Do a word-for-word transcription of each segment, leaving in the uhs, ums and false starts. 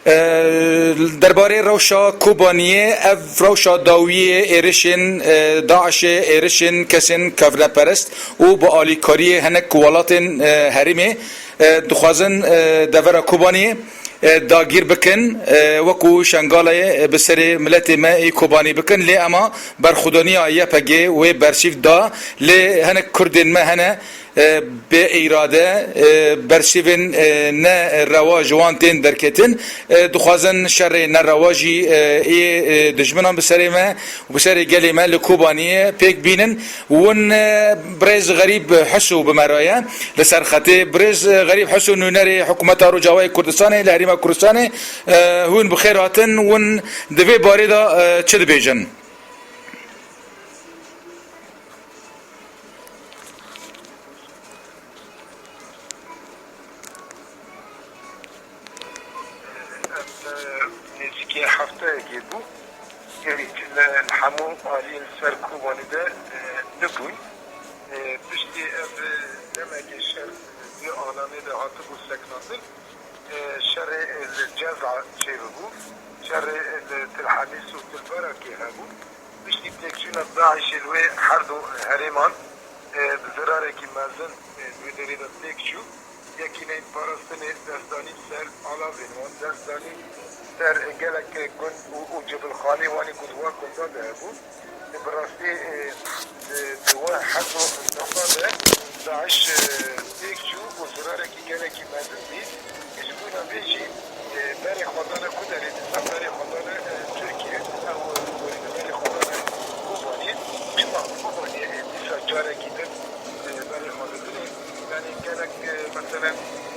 Derbarê rewşa Kobaniyê, ev rewşa dawiyê êrişên, e, DAIŞê, êrişên kesên kevneperest û bi alîkariyê hinek welatên, e, herêmê, e, dixwazin, e, devera Kobaniyê, e, dagîr bikin, e, wekû Şengalayê, e, bi serê miletê me ê Kobanî bikin, lê ema berxwedaniya Y P G wê bersîv da, lê hinek Kurdên me hene, e, bê îrade, e, bersîvên, e, ne rewa ji wan tên derketin. E, dixwazin şerê nerewa jî, e, ê, e, dijminan bi serê me û bi serê gelê me li Kobaniyê pêk bînin. Win, e, birêz Xerîb Hiso bi me re ye li ser xetê. Birêz, e, Xerîb Hiso, nûnerê Hikûmeta Rojavayê Kurdistanê li Herêma Kurdistanê, e, hûn bi xêr hatin. Win di vê barê de, e, çi dibêjin? Ev, e, nêzîkî hefteyekê bû. Gerî li hemû aliyên li ser Kobanî de, e, nibûn. E, piştî ev, e, demekê şer, e, vê alanê de hatibû sekinandin. E, şerê, e, li Ceza çêbibû. Şerê, e, li Til Hemîs û Til Berakê hebû. Piştî têkçûna DAIŞê li wê her du herêman, e, bi zirarekî mezin, e, li wê derê de têk çû. Yekîneyên parastinê destdanî ser alavên wan, destdanî ser gelek gund û, û cibilxanê wan ê ku di wan gunda de hebûn. Bi rastî, e, di, di wan her du gunda de DAIŞ, e, têk çû û zirarekî gelekî mezin dît. Ji bona vê jî, e, berê xwe dane ku derê dîsa berê xwe dane, e, Tirkiye. Ew, e, berê xwe dane Kobaniyê. Çima Kobaniyê, e, dîsa carekî din, e, berê xwe didinê? Yani gelek, e, meselen,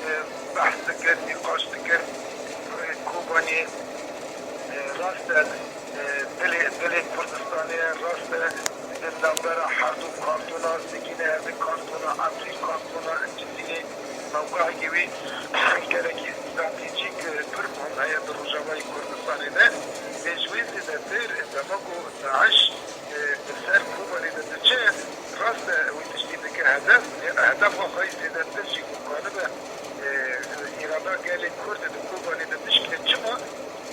e, behs dikin, nîqaş dikin. E, Kobaniyê, e, rast e, e, dilê, dilê Kurdistanê ye, rast e, di navbera her du kantona Sigîne, di kantona Efrîn, kantona Cizîrê, mewqeyekî wî gelekî stratejîk, e, pir muhim heye di Rojavayê Kurdistanê de. Lê ji wê zêdetir, e, dema ku DAIŞ, e, bi ser Kobanê de diçe, rast e, wî tiştî dike hedef, lê hedefa xwe yî zêdetir jî ku kanibe, e, îrada gelê Kurd di Kobanê de bişkîne. Çima?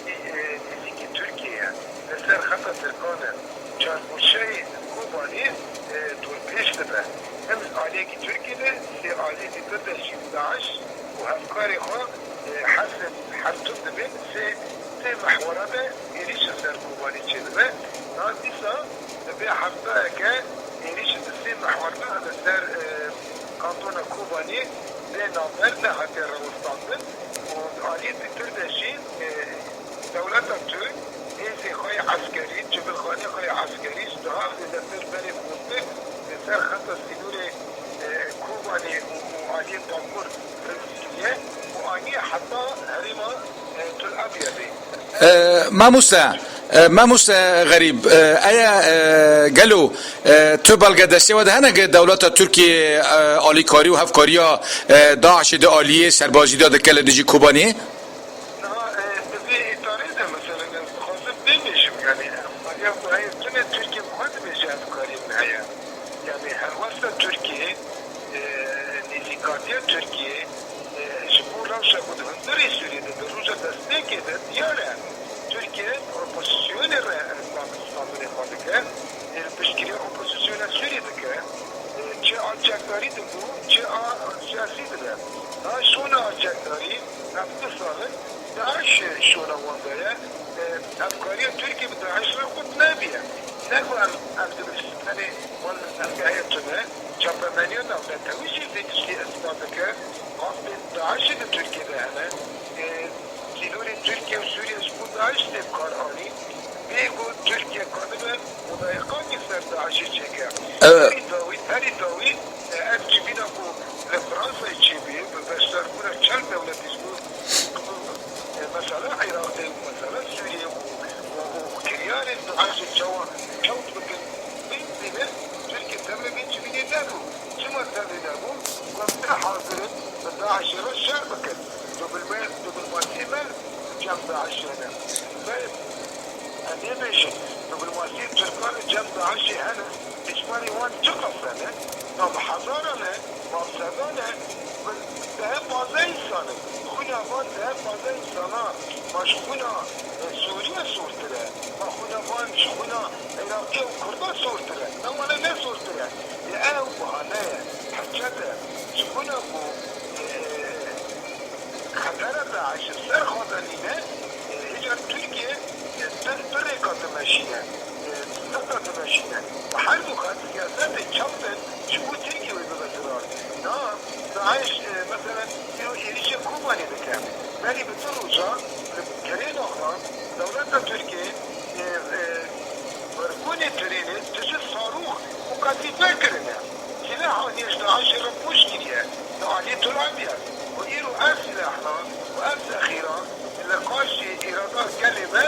Nê-, e, nêzîkî Tirkiye ye. Li ser xeta Tirkan e. Çarmûşeyê Kobanê, e, dorpêç dibe. Hem aliyekî Tirkiyê de, sê aliyekî din de jî DAIŞ û hevkarê xwe, e, her sê, her tim dibên sê, sê mehwera de êrîş li ser Kobanê çêdibe. Niha dîsa dibe heftayeke êrîş di sê mehwer de li ser, e, kantona Kobanê bê navber nehatiye rawestandin û di aliyê dîtir de jî, e, dewleta Tirk hêzên xwe yê eskerî, cibilxanê xwe yê eskerî ji daha zêdetir berê xurtir li ser xeta sînorê, e, Kobanê û, û aliyê Bakur hilkiştiye û aniye heta herêma, e, Tel Abyadê. E, mamoste, e, mamoste Xerîb, e, eye, e, gelo, e, tu belge destê we de hene ku dewleta Tirkiyê, e, alîkarî û hevkariya, e, DAIŞê di aliyê serbazî de dike li dijî Kobaniyê? Niha, e, di vê îtarê de, meselen, ez dixwazim bêbêjim, yani, hevkariya ku heye tune Tirkiye bi xwe dibêje hevkariyê min heye. Yani, helwesta Tirkiye, e, nêzîkatiya Tirkiye, e, ji bo rewşa ku di hundirê Sûriyê de, di roja destpêkê de diyar e. Tirkiye opozîsyonê re, e, standinê xwe dike, e, piştgiriya opozîsyona Sûriyê dike, e, çi a çekdarî dibû, çi a siyasî dibe. Niha şûna a çekdarî, hevdu sal in, DAIŞ şûna wan de ye. E, hevkariya Tirkiye bi DAIŞ re qut nebiye. Ne ku em, em dibin, tenê wan li dergehê tune, çapemeniya navnetewî jî vê tiştî îspat dike. Qasdên DAIŞê di Tirkiye de hene. E, sînorê Tirkiye û Sûriye ji bo DAIŞ tê bi kar anî. Bê ku Tirkiye kanibe mudayîqanî ser DAIŞê çêke. Evet. Herî dawî, herî dawî, e, ev civîna ku li Fransayê çêbûye, bi beşdarbûna çend dewletî ji bo, e, mesela Iraqê û mesela Sûriyê û, û, û kiryarên DAIŞê çawa çewt bikin, bînin, Tirkiye tevlê vê civînê nebû. Çima tevlê nebû? Ku em ne hazir in bi DAIŞê re şer bikin. Diplomasiyê me cem DAIŞê hene. Me, em ê bêjin, diplomasiyên Tirkan li cem DAIŞê hene. Îcbarê wan çiqas hene? Na bi hezaran e, ma bi sedan e, bi deh pazdeh însan in. Xwîna van deh pazdeh însana Ji xwîna, e, Sûriye sûrtir e. Ma xwîna van ji xwîna Iraqî û Kurda sûrtir e. Na wele ne sûrtir e. Lê ew bahane ye, hicet e. Ji xwîna ku, e, xetera DAIŞ li ser xwe de nîne, e, hêja Tirkiye, e, tu, tu rêka dimeşîne, e, seta dimeşîne. Bi her du xet siyasetê çap bin ji bo Tirkiye wê bibe zirar. Na, DAIŞ, e, meselen, îro êrîşê Kobanê dike. Berî bi du roja li Girênaxan dewleta Tirkiyê, e, e, wergûnê tirênê tije sarûx û katîfe kirine. Sîleha nêj DAIŞê re poş kiriye, li alî Tel Abyad. Û îro ev sîlehna û ev zexîra li karşî îrada gelê me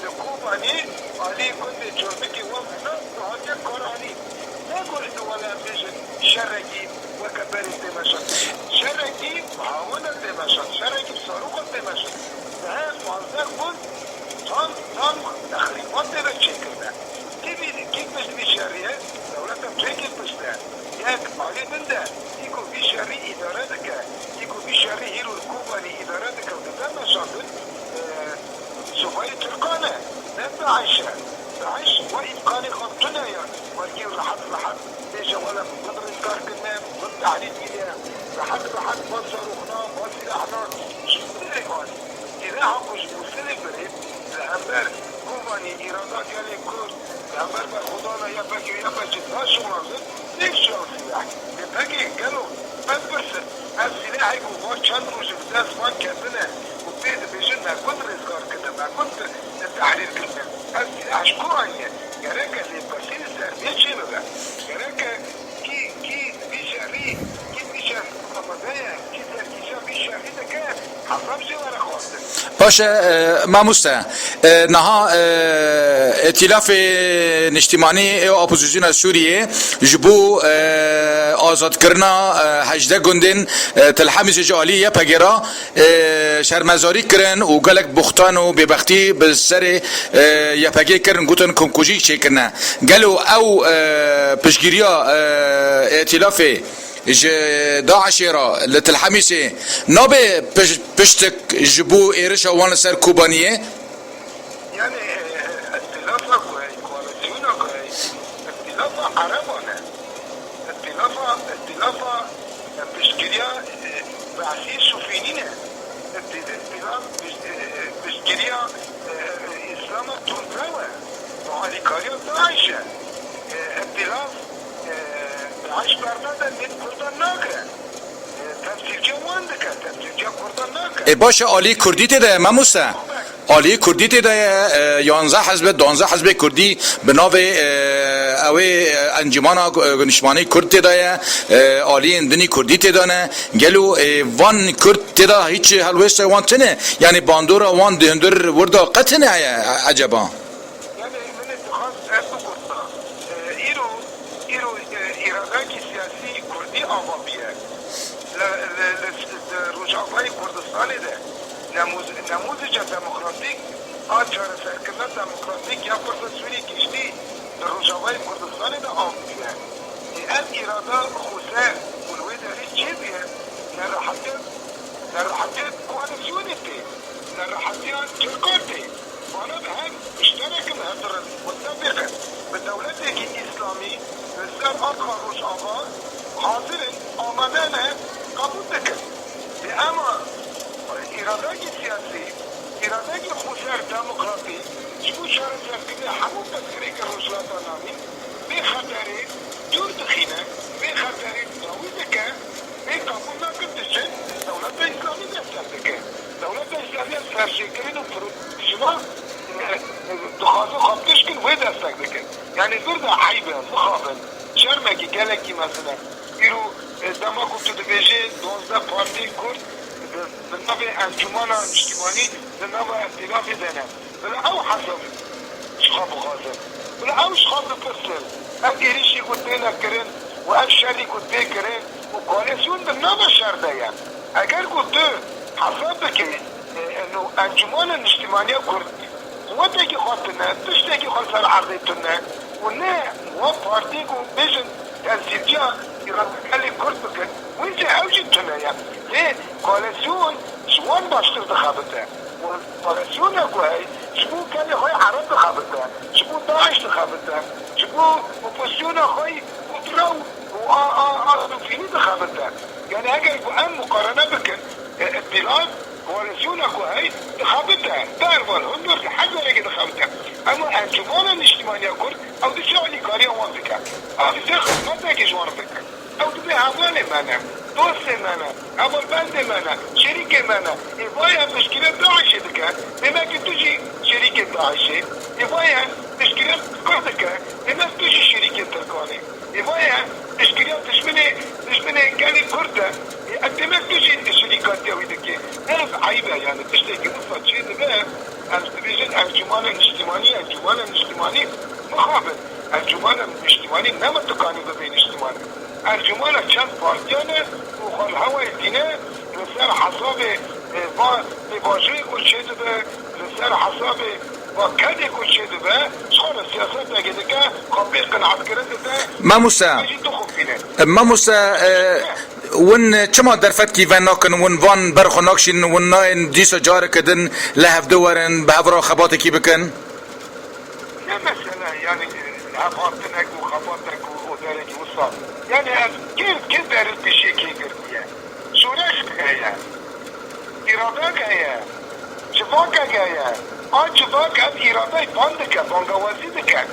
li Kobanê alî gundê Curmikê wan mezin dihatiye karanîn. Ne ku êdî wele em bêjin şerekî weke berê tê meşandin. Şerekî bi hawena tê meşand, şerekî bi sarokan tê meşand. Di her pazdeh gund tank, tank, texrîbat tê ve çêkirine. Kî vî, kî pişt vî şerî ye? Dewleta Tirkî pişt e. Yek alî din de, kî ku vî şerî îdare dike, kî ku vî şerî hîro li Kobanê îdare dike û dide meşandin, e, Subayê Tirkan e, ne DAIŞ e. DAIŞ we îmkanê xwe tune ye, wergî rehet rehet bêje wele min gund rizgar kirine, min gund tehrîr kiriye, rehet rehet va saroxna, va sîlehna ji kurdê re anî. Sîleha ku ji Mûsilê birê li hember Kobanê, îrada gelê Kurd, li hember berxwedana Y P G û Y P G naşiwanzin, têk şiyan sîleh. Lê pegê gelo me bipirsin, ev sîlehê ku va çend roj bi dest van ketine û pê dibêjin me gund rizgar kirine, me gund tehrîr kirine, ev sîleh ji ku aniye? Gereke lêpirsîn li ser vê çêbibe. Gereke kî, kî vî şerî, kî vî şer amade ye, kî serkêşa vî şerî dike, hesab jê were xwestin. Baş e, e, mamoste, e, niha, e, Îtîlafê Niştimanî ê Opozisyona Sûriyê ji bo, e, azadkirina, e, hejdeh gundên, e, Til Hemîsê ji alî Y P G re, e, şermezarî kirin û gelek buxtan û bêbextî bi serê, e, Y P G kirin, gotin komkujî çêkirine. Gelo ew, e, piştgiriya, e, Îtîlafê ji DAIŞê re li Til Hemîsê nabe piş-, piştik ji bo êrişa wan li ser Kobaniyê? Yani, e, îtîlafa ku heye, koalîsyona ku heye, îtîlafa Ereban e. Îtîlafa, îtîlafa, e, piştgiriya, e, behsî şofînî ne. Îtî-, îtîlaf piş-, e, piştgiriya, e, Îslama tundrew e. Bi alîkariya DAIŞ e. E, îtîlaf, e, DAIŞ bernade, lê Kurdan nagire. E, temsîlciya wan dike, temsîlciya Kurdan nake. Ê baş e, alî Kurdî tê de ye, mamoste? Alî Kurdî tê de ye, e, yanzdeh hizb e, duwazdeh hizbê Kurdî bi navê, e, ew ê, e, Encûmana, e, Niştimanî Kurd tê de ye, e, aliyên dinî Kurdî tê de ne. Gelo, e, van Kurd tê de hîç helwêsta wan tune? Yanî bandora wan di hundir wir de qet tune heye, e, eceba? Yani, min ê dixwest ez bigurta. E, îro, îro, e, îradekî siyasî Kurdî ava bûye. Li, li, li, li Rojavayê Kurdistanê de nemûz-, nemûzîca demokratîk a çareserkirina demokratîk ya pirsa Sûrî giştî li Rojavayê Kurdistanê de av bûye. Ê, ev îrada xweser û li wê derê çêbûye, nerehetiya, nerehetiya koalîsyonê tê, nerehetiya Tirkan tê. Vana bi hev muşterek in, hevdir in, muttefîq in. Bi dewletekî îslamî li ser axa Rojava hazir in, amade ne, qebûl dikin. Lê ema îradekî siyasî, îradekî xweser demokratî ji bo çareserkirinê hemû pirsgirêkên Rojhilata Navîn vê xeterê dûr dixîne, vê xeterê dawî dike, vê qebûl nakin, diçin dewleta îslamî destek dike. Dewleta îslamî ya serjêkirin û pro-, ji van, e, e, dixwazin xwe bikin, wê destek dikin. Yanî vir de eyb e, mixabin. Şermekî gelekî mezin e. Îro, e, dema ku tu dibêjê duwazdeh partiyên Kurd di, di navê Encûmana Niştimanî, di nava îtîlafê de ne. Bila ew hesab ji xwe bixwazin. Bila ew ji xwe bipirsin. Ev êrişî ku têne kirin û ev şerî ku tê kirin û koalîsyon di nava şer de ye. Eger ku tu hesab bikî, e, eno Encûmana Niştimanî ya Kurdî quwetekî xwe tune, tiştekî xwe ser erdê tune û ne wan partiyê ku bêjin temsîlciya îradegelê Kurd bikin, wê jî ew jî tune ye. Lê koalîsyon ji wan baştir dixebite. Û koalîsyona ku heye, ji bo gelê xwe yê Ereb dixebite, ji bo DAIŞ dixebite, ji bo opozisyona xwe yê Kurdra û, û a, a, a Sûfînî dixebite. Yani heger ku em muqarene bikin, e, îtîlaf, koalîsyona ku heye, dixebite. Bervan, hundir, her carekê dixebite. Ema Encûmena Niştimanî ya Kurd, ew dê çi alîkariya wan dike? Ew dê xizmetekê ji wan re dike? Ew dibê hevalê me ne, dostê me ne, hevalbendê me ne, şerîkê me ne. Ê vaye piştgiriya DAIŞê dike, demek ki tu jî şerîkê DAIŞê. Ê vaye piştgiriya Tirkan dike, demek tu jî şerîkê Tirkan î. Ê vaye piştgiriya dijminê, dijminê gelê Kurd e. Ê, demek tu jî şerîkatiya wî dikî. Ev eyb e, yani tiştekî wisa çêdibe, em dibêjin Encûmena Niştimanî, Encûmena Niştimanî mixabin. Encûmena Niştimanî ne min dikanî bibe niştimanî. Encûmena çend partiyan e û xwe li hewayê tîne, li ser hesabê, e, va pêvajoyê ku çêdibe, li ser hesabê va kedê ku çêdibe, ji xwe re siyasetekê dike, xwe pê qenaetkirin dide, Mamoste, jî dixwîne. Mamoste, e, win çima derfetkî venakin, win van ber xwe nakşînin, win nayên dîsa careke din li hevdu werin, bi hev re xebatekî bikin? Ne mesele, yani, e, hevhatinek û xebatek û, û derekî wisa. Yani, ev kê, kê deril pêşiyê kê girtiye? Şoreş heye. Îradek heye. Civakek heye. A civak ev îradeyê ban dike, bangawazî dike.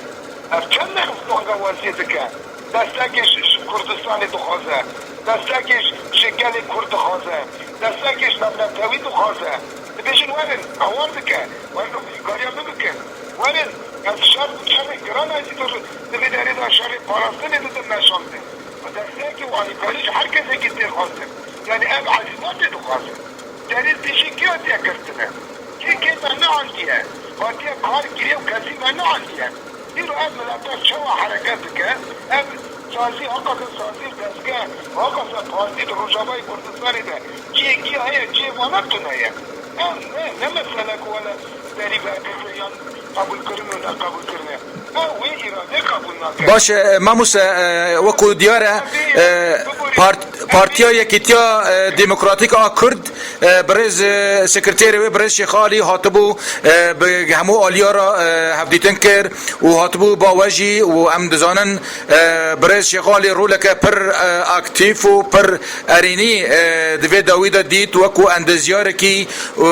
Ev çend nexis bangawazî dike? Destekê ji, ji Kurdistanê dixwaze. Destekê ji, ji gelê Kurd dixwaze. Destekê ji navnetewî dixwaze. Dibêjin werin, ewar dike. Werin alîkariya min bikin. Werin, ez şer, şerê giran ez ê di vê derê de şerê parastinê didim meşandin. Destekê û alîkarî ji her kesekî tê xwestin. Yani ev ezîmatê dixwazin. Derî dijî kê hatiye girtine? Kê kê me neandiye? Hatiye kar kiriye û kesî me neandiye. Îro ev mileta çawa hereket dike? Ev sazî, haqasa sazî û dezge, haqasa partî di Rojavayê Kurdistanê de cihê kî heye, cihê vana tune ye. Ev ne, ne mesele ku wele derî vekirine yan qebûlkirin û neqebûlkirin e. Ew wê îrade qebûl nake. Baş e, Mamoste, e, wekû diyar e, e, part-, Partiya Yekîtiya, e, Demokratîk a Kurd, e, birêz, e, sekreterê wê birêz Şêx Alî hatibû, e, bi hemû aliya re, e, hevdîtin kir û hatibû ba we jî û em dizanin, e, birêz Şêx Alî roleke pir, e, aktîf û pir erênî, e, di vê dawî de dît wekû endezyarekî, e,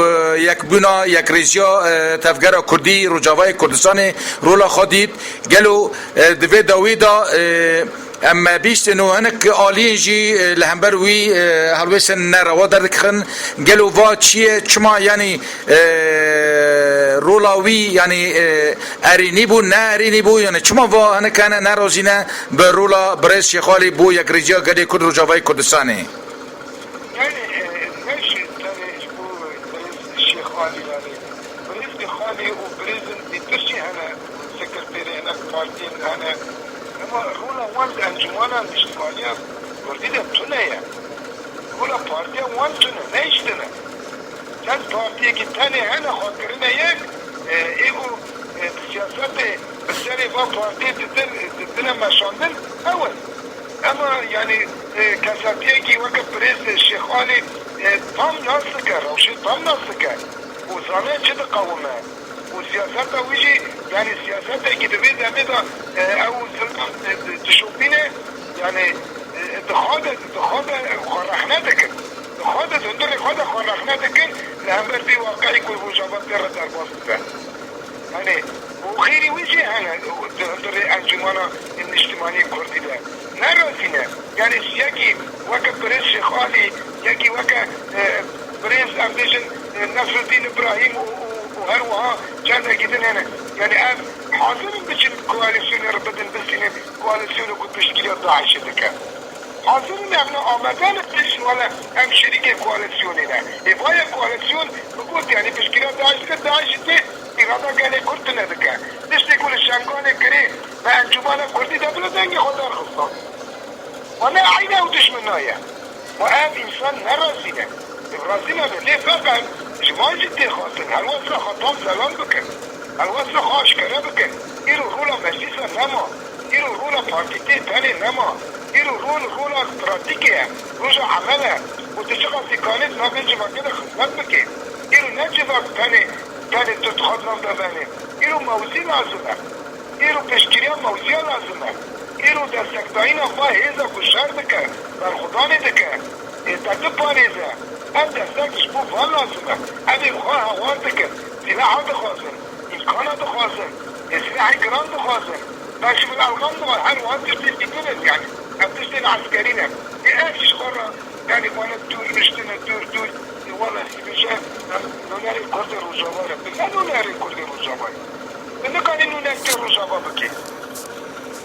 yekbûna, yekrêziya, e, tevgera Kurdî, Rojavayê Kurdistanê rola xwe dît. Gelo, e, di vê dawî de, e, em bîstin û hinek aliyên jî, e, li hember wî, e, helwêstin nerewa derdikixin. Gelo va çi ye? Çima, yanî, e, rola wî, yanî, e, erênî bû, ne erênî bû? Yanî çima va hinek hene nerazî ne bi rola birêz Şêx Alî bo yekrêziya gelê Kurd Rojavayê Kurdistanê? Yani, e, ne ji tenê ji bo birêz Şêx Alî, yani, birêz Şêx Alî û birêzên dîtir jî hene, sekreterê hinek partiyên hene. Ema rola wan di Encûmena Niştimanî ya Kurdî de tune ye. Rola partiya wan tune, ne ji tune. Çend partiyekî tenê hene xwe kirine yek, e, ê ku, e, di siyasetê bi serê van partiyê ditin, ditine meşandin, ew in. Ema, yanî, e, kesatiyekî weke birêz Şêx Alî, e, tam nas dike, rewşê tam nas dike û zane çi diqewime. Û siyaseta wî jî, yanî siyasetekî di vê demê de, e, ew zilam, e, di-, dişopîne, yanî, e, di xwe de, di xwe de xwe rexne dikin. Di xwe de, di hundirê xwe de xwe rexne dikin, li hember vê waqiî ku Rojava tê re derbas dibe. Yanî, û xêrî wî jî hene di hundirê Encûmena Niştimanî Kurdî de. Ne razî ne. Yanî yekî weke birêz Şêx Alî, yekî weke, e, birêz, em bêjin, e, Nesruddin Îbrahîm û, û, û her wiha çendekî din hene. Yanî ev hazir in biçin koalîsyonê re bidin, bistînin koalîsyonê ku piştgiriya DAIŞê dike. Hazir in, em ne amade ne bêjin wele em şerîkê koalîsyonê ne. Ê vaye koalîsyon bigot, yanî piştgiriya DAIŞ dike, DAIŞ tê îrada gelê Kurd tune dike. Tiştê ku li Şengalê kirê, me Encûmena Kurdî de bila dengê xwe derxistan. Wana eyne ew dijmina ye. Û ev însan ne razî ne. Ev razî nebe. Lê feqet ji van jî tê xwestin helwesta xwe tam zelal bikin. Helwesta xwe aşkere bikin. Îro rola meclîsa nema. Îro rola partîtê tenê nema. Îro rol rola pratîkê ye. Roja emel e. Û tu çiqasî kanî di navê civakê de xizmet bikî. Îro ne civak tenê, tenê tu dixwaz nav de benê. Îro mewzî lazim e. Îro piştgiriya mewziya lazim e. Îro destekdayîna va hêza ku şer dike, berxwedanê dike, ê te diparêze. Ev destek ji bo van lazim e. Em ê xwe hawar dikin. Sîlaha dixwazin, îmkana dixwazin, ê sîlahê giran dixwazin. Kaşiful elxam dixwazin. Her wiha tiştên dîtin e, yanî. Ev tiştên eskerî ne. Ê ev jî ji xwe re Yanî bana dûr riştine, dûr, dûr. Ê, wele dibêje, em nûnerê Kurdê Rojava re. Bi ne nûnerê Kurdê Rojava ye? Tu nikarî nûnerkê Rojava bikî.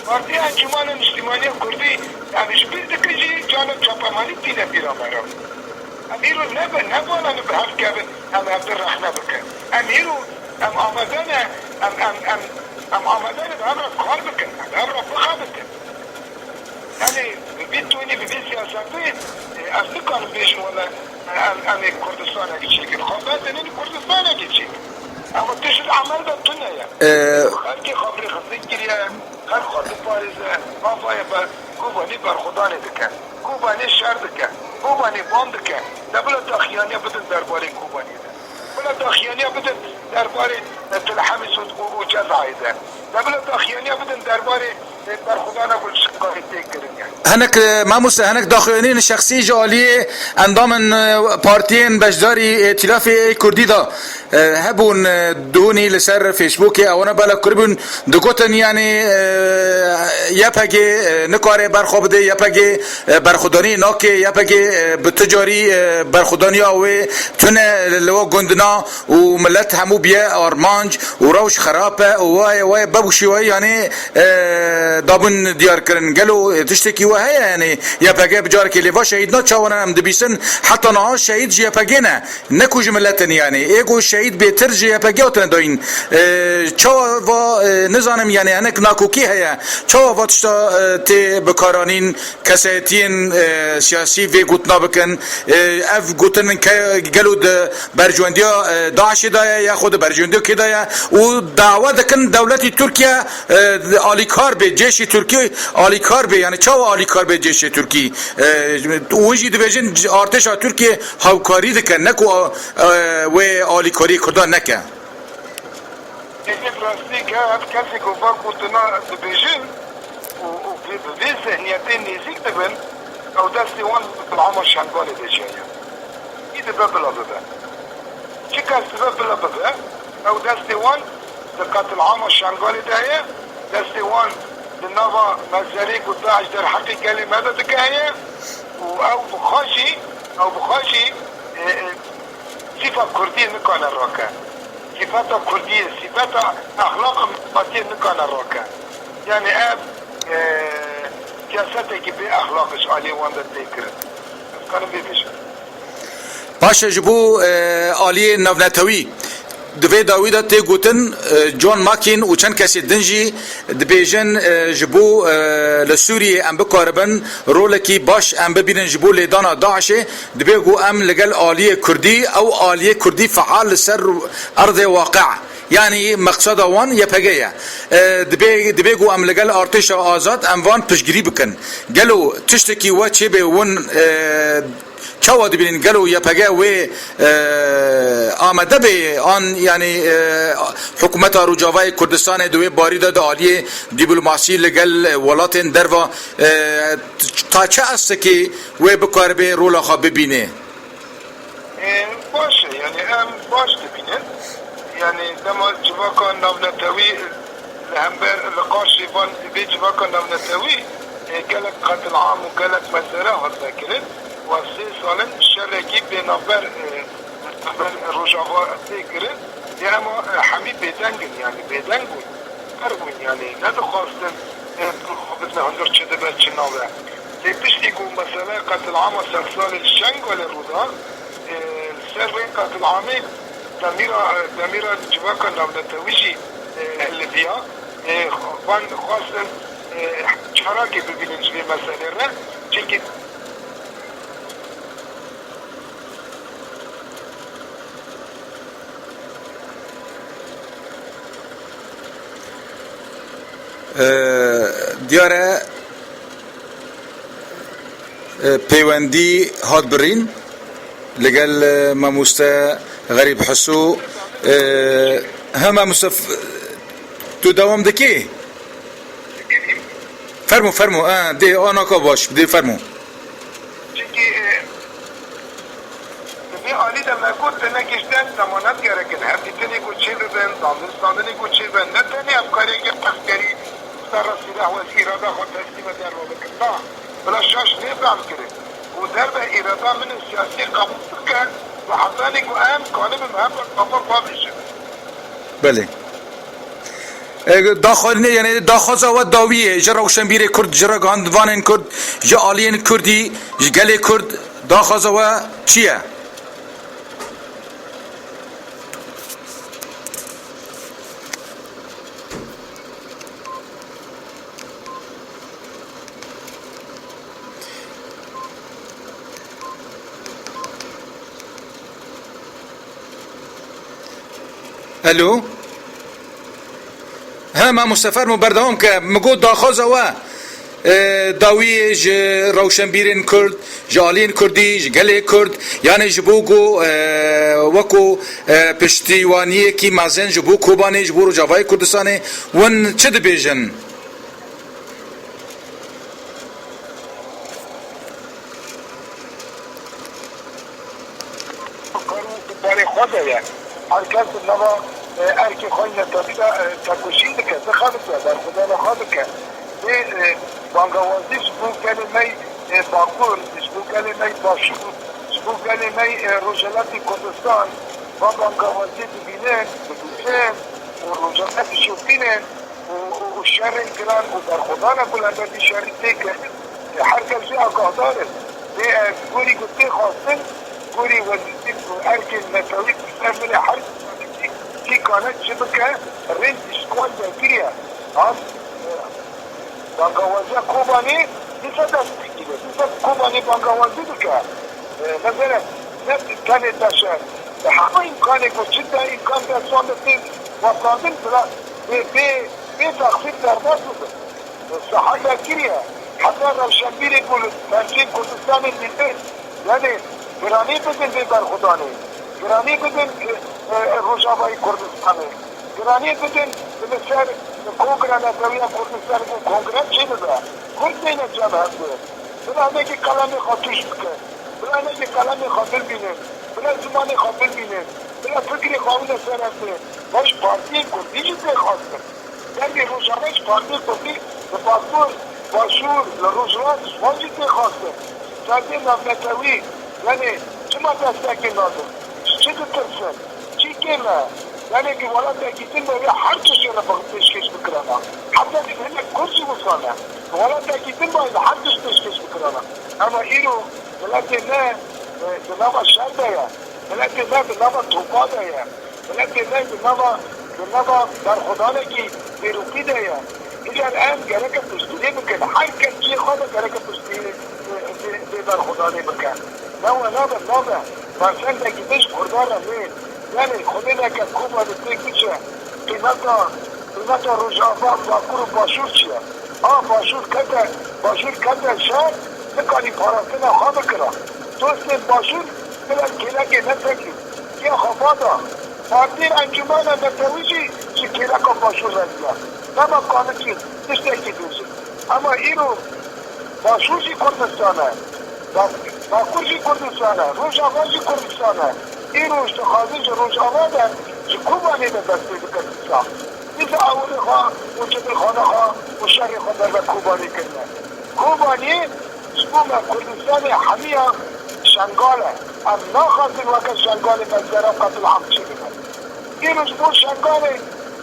Partiya Encûmena Niştimanî ya Kurdî, em ji bîr dikin jî, carna çapemanî tîne bîra me re. Em îro ne bi, ne bana ne bi hev kevin, em hev di rexne bikin. Em îro, em amade ne, em, em, em, em amade ne bi hev re kar bikin, em bi hev re bixebitin. Yanî bi vî tonî, bi vî siyasetî, e, ez nikarim bêjim wele, e, em, em ê Kurdistanekî çêkin. Xwe berdinên Kurdistanekî çêkin. Ama tu ji emel de tune ye. E, Xelkê xwe bi rêxistin kiriye, xelk xwe diparêze, mafaya ber, Kobanî berxwedanê dike. Kobanî şer dike. Kobanî van dike. De bila daxiyaniya bidin derbarê Kobanî de. Bila daxiyaniya bidin derbarê, e, Til Hemîs û, û, û Cezayê de. De bila daxiyaniya bidin derbarê, e, berxwedana ku li Şingalê tê kirin, yani. Hinek, e, mamoste, hinek daxuyaniyên şexsî ji aliyê endamên, e, partiyên beşdarî Îtîlafê Kurdî de, e, hebûn, e, dûnî li ser Facebookê ewana bela kiribûn, digotin, yani, e, Y P G, e, nikare berxwe bide, Y P G, e, berxwedanî nake, Y P G, e, bi tu carî, e, berxwedaniya wê tune li we gund na û milet hemû biye armanc û rewş xerab e û waye, waye bebûşî waye, yani, e, dabûn diyar kirin. Gelo, e, tiştekî we heye, yani, Y P G bi carekê lê va şehîdna çawa ne em dibîsin, heta niha şehîd ji Y P G ne, ne ku ji milet in, yani. Ê ku şehîd bêtir ji Y P G hatine dayîn. E, çawa va, e, nizanim, yani, hinek nakokî heye. Çawa va tişta, e, tê bikaranîn? Kesayetiyên, e, siyasî vê gotina bikin. E, ev gotin ke gelo di berjewendiya, e, DAIŞê de ye, ya xwe di berjewendiya kê de ye û dawa dikin dewletî Tirkiye, e, alîkar bê, cêşî Tirkî alîkar bê. Yani çawa alîkar bê cêşê Tirkî? E, û jî dibêjin artêşa Tirkiye hawkarî dike, ne ku, e, wê alîkariyê Kurdan neke. Ê, bi rastî ke ev kesê ku va gotina dibêjin û, û bi, bi vê zihniyetê nêzîk dibin, ew destê wan di qetlîama Şengalê de jî heye. Kî dibe bila bibe? Çi kes dibe bila bibe, ew destê wan di qetlîama Şengalê de heye, destê wan di nava mezerê ku DAIŞ derheqê gelê me de dike heye û ew bi xwe jî, ew bi xwe jî, e, e, Sîfa kurdiyê nikane rake. Sîfeta kurdiyê, sîfeta exlaqa miletî nikane rake. Yani ev, e, siyasetekî bê exlaq ji aliyê wan de tê kirin. Ez karim vê bêjim. Baş e, ji bo, e, aliyê navnetewî, di vê dawî de tê gotin, e, John McCain û çend kesê din jî dibêjin, e, ji bo, e, li Sûriyê em bikaribin rolekî baş em bibînin ji bo lêdana DAIŞê, dibê ku em li gel aliyê Kurdî, ew aliyê Kurdî feal li ser erdê waqe, yanî meqseda wan Y P G ye. E, dibê, dibê ku em li gel artêşa azad em van piştgirî bikin. Gelo tiştekî we çêbê win, e, Çawa dibînin? Gelo Y P G wê, e, amade be an, yani, e, hikûmeta Rojavayê Kurdistanê di wê barî de di aliyê dîplomasî li gel welatên derva, e, ta çi estekê wê bikaribe rola xwe bibîne? E, baş e, yani em baş dibînin. Yani dema civaka navnetewî li hember, li qarşî van vê civaka navnetewî, e, gelek qetil'am û gelek mesele hatine kirin. Wa sê sal in şerekî bênavber, e, navber Rojava tê kirin. Ê ema, e, hemî bêdeng in, yani bêdeng bûn. Her bûn, yani nedixwastin, e, bibitine hundir çi dibe, çi nabe. Lê piştî ku meseleya qetil'ama sed salê li Şengalê rû da, e, li ser vê qetil'amê demîra, demîra civaka navnetewî jî, e, hiliviya. E, van xwestin, e, çarakê bibînin ji vê meselê re. Çimkî Ee, diyar e, e, peywendî hat birîn. Li gel, e, mamoste Xerîb Hisû, e, he mamoste, f-, tu dewam dikî? Fermo, fermo, e, dê anaka baş, dê fermo. Çimkî, e, bi vê alî de me got, tenê gişten zemanet gerek in. Hevdîtinê ku çêbibin, danûstandinê ku çêbin, ne tenê ev karê yek eskerî serra sîleh wezî îrada xwe teslîme derve bikin. Na, bila şaş nêfehm kirin. Û derve îrada min ê siyasî qebûl bike, bi hetanê ku em kanibin hember xwe bavêjin. Belê. E, daxwazinê, yani daxwaza we dawî ye ji rewşenbîrê Kurd, ji ragihandvanên Kurd, ji aliyên Kurdî, ji gelê Kurd, daxwaza we çi ye? Alo? He, mamoste, fermo berdewam ke. Min got daxwaza we, e, dawiyê ji rewşenbîrên Kurd, ji aliyên Kurdî, ji gelê Kurd, yanê ji bo ku, e, weko, e, piştîwaniyekî mezin ji bo Kobanê, ji bo Rojavayê Kurdistanê, win çi dibêjin? Kar û barê xwe de ye. Her kes di nava, e, erkê xwe yî netewî de, e, tekoşîn dike, dixebite, berxwedana xwe dike. Lê, e, bangawazî ji bo gelê me yî, e, Bakur, ji bo gelê me yî Başûr, ji bo gelê me yî, e, Rojhelatê Kurdistan, va bangawazî dibînin, dibînin û rojane dişopînin. û, û, û şerên giran û berxwedana ku li hember vî şerî tê kirin, her kes jî agahdar in. Lê ev gorî ku tê xwestin, gorî wezîfê ku erkên netewî ku ser milê her kî, kî kane çi bike, rênd ji wan derkiriye. An, e, bangawaziya Kobanê dîsa dest pê kiriye. Dîsa Kobanê bangawazî dike. E, mesela, ne tenê te şer. Hema îmkanê ku çi te îmkan dest wan de tê wesandin, bila bê, bê, bê texsîr derbas bibin. Saha vekirî ye. Heta rewşenbîrê ku li merkezê Kurdistanê dîtin, yanî giranî bidin vê berxwedanê. Giranî bidin, e, e, Rojavayê Kurdistanê. Giranî bidin li ser Kongra Netewiya Kurdistanê ku kongre çêbibe. Kurd bêne cem hev de. Bila hinekî qelemê xwe tûj bikin. Bila hinekî qelemê xwe bilbînin. Bila zimanê xwe bilbînin. Bila fikrê xwe wile ser hev de. Baş partiyên Kurdî jî tê xwestin. Dengê Rojava ji partiyên Kurdî li Bakur, Başûr, li Rojhilat ji wan jî tê xwestin. Serdê navnetewî, yanê çima destekê nadin? Ji çi ditirsin? Çi kêm e? Yanê di welatekî din de wê her tiştê re bi-, pêşkêş bikirana. Heta di hinek Kurd jî wisa ne. Di welatekî din de wê her tişt pêşkêş bikirana. Ema îro miletê me, e, di nava şer de ye. Miletê me di nava topa de ye. Miletê me di nava, di nava berxwedanekî dîrokî de ye. Îcar em gereke piştgirî bikin. Her kes cihê xwe de gereke piştgirî, e, vê, vê berxwedanê bike. Ne we nabe, nabe. Fersendekî din ji Kurdan re nên. Yanî Xwedê neke Kobanê têk biçe. Qîmeta, qîmeta Rojava, Bakur û Başûr çi ye? A Başûr kete, Başûr kete şer, nikarî parastina xwe bikira. Dostên Başûr bila kêlekê nesekî. Ya xwe vada. Partiyên Encûmena Netewî jî ji kêleka Başûr re diya. Dema kanikî tiştekî bêjin. Ema îro Başûr jî Kurdistan e. Bak-, Bakur jî Kurdistan e. Rojava jî Kurdistan e. Îro ji dixwazin ji Rojava de, ji Kobanê de dest pê bikin dîsa. Dîsa awirê xwe û çetirxane xwe û şerê xwe derve Kobanê kirine. Kobanê ji bo me Kurdistanê hemiya Şengal e. Em naxwazin weke Şengalê me zera qetil am çêbibe. Îro ji bo Şengalê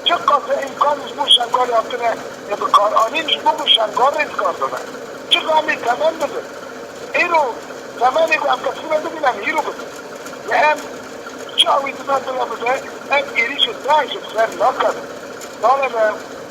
çiqas e îmkan ji bo Şengalê hatine bikaranîn ji bo ku Şengal rêzgar bibe. Çiqas em ê temen bidin. Îro temenê ku em kesî me bidin, em hîro bidin. Lê em çawa wî dime bila bibe, em êrîşê DAIŞ li ser nakevin. Nale me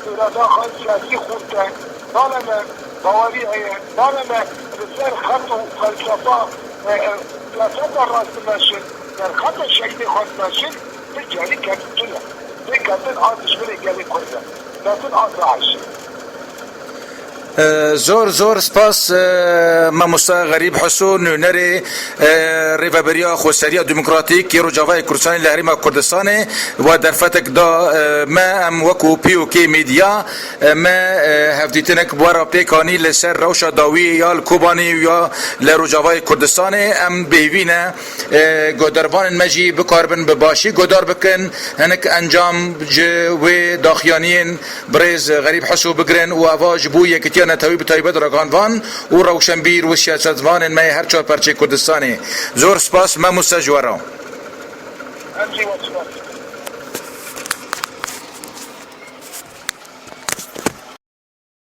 îrada xwe siyasî xurt e, nale me bawerî heye, nale me li ser xet û felsefa, e, e, siyaseta rast dimeşin, derxeta şehîdê xwe dimeşin, tu carî ketin tu ne. Tê ketin a dijminê gelê Kurd e. Ketin a DAIŞ e. Zor zor spas, mamosta Xerîb Hiso, nûnerê Rêveberiya Xweseriya Demokratîk yê Rojavayê Kurdistanê li Herêma Kurdistanê. We derfetek da me, em wekû P O K Medya, me hevdîtinek bi we re pêk anî li ser rewşa dawî ya li Kobanê û ya li Rojavayê Kurdistanê. Em bêhîvî ne guhdarvanên me jî bikaribin bi başî guhdar bikin, hinek encam ji wê daxuyaniyên birêz Xerîb Hiso bigirin û eva ji bo yekitiya netewî bi taybet ragihandvan û rewşenbîr û siyasetvanên me yê her çar perçeyê Kurdistanê. Zor spas, mamosta, ji we re.